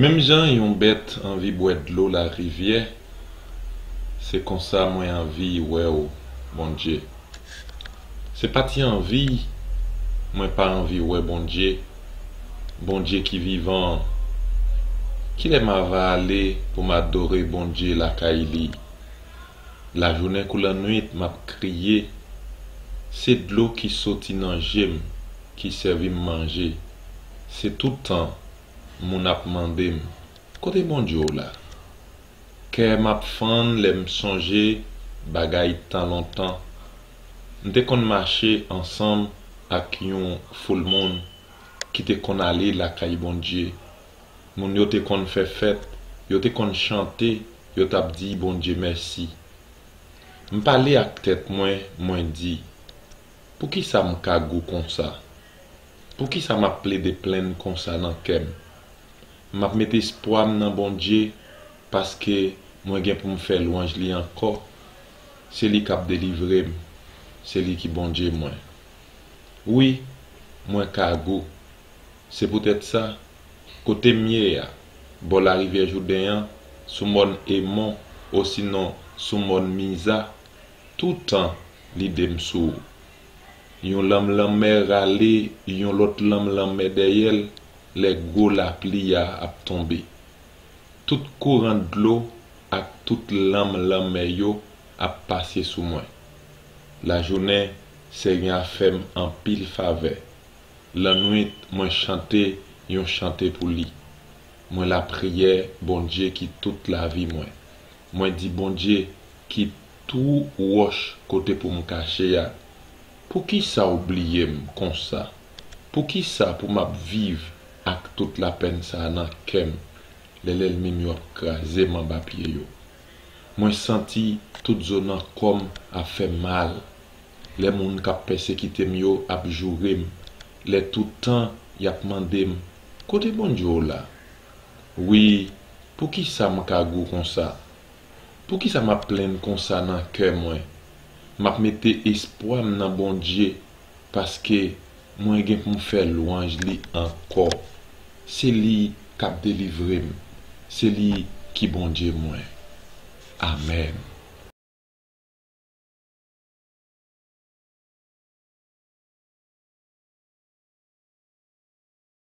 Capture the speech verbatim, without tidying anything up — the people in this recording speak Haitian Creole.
Menm jan yon bèt anvi bwè dlo larivyè, se konsa mwen anvi wè w, Bondye. Se pa ti anvi mwen pa anvi wè Bondye, Bondye ki vivan an. Kilè m ava ale pou m adore Bondye lakay li? Lajounen kou lannwit m ap kriye. Se dlo ki soti nan je m ki sèvi m manje. Se toutan moun ap mande m, "Kote Bondye w la?" Kè m ap fann lè m sonje bagay tan lontan. M te konn mache ansanm ak yon foul moun ki te konn ale lakay Bondye. Moun yo te konn fè fèt, yo te konn chante, yo t ap di Bondye mèsi. M pale ak tèt mwen, mwen di, "Poukisa m ka gou konsa? Poukisa m ap plede plenn konsa nan kè m?" M ap met espwa m nan Bondye, paske mwen gen pou m fè lwanj li ankò. Se li k ap delivre m. Se li ki Bondye mwen. Wi, mwen ka gou. Se poutèt sa, kote m ye a, bò larivyè Jouden an, sou mòn Emon, osinon sou mòn Miza, toutan lide m sou ou. Yon lanm lanmè rale yon lòt lanm lanmè dèyè l lè gwo lapli a ap tonbe. Tout kouran dlo ak tout lanm lanmè yo ap pase sou mwen. Lajounen, Senyè a fè m anpil favè. Lannwit, mwen chante yon chante pou li. Mwen lapriyè Bondye ki tout lavi mwen. Mwen di Bondye ki tou wòch kote pou m kache a, "Poukisa w bliye m konsa? Poukisa pou m ap viv ak tout lapèn sa a nan kè m, lè lènmi m yo ap kraze m anba pye yo?" Mwen santi tout zo nan kò m ap fè m mal, lè moun k ap pèsekite m yo ap joure m, lè toutan y ap mande m, "Kote Bondye w la?" Wi, poukisa m ka gou konsa? Poukisa m ap plenn konsa nan kè mwen? M ap mete espwa m nan Bondye, paske mwen gen pou m fè lwanj li ankò. Se li k ap delivre m. Se li ki Bondye mwen. Amèn.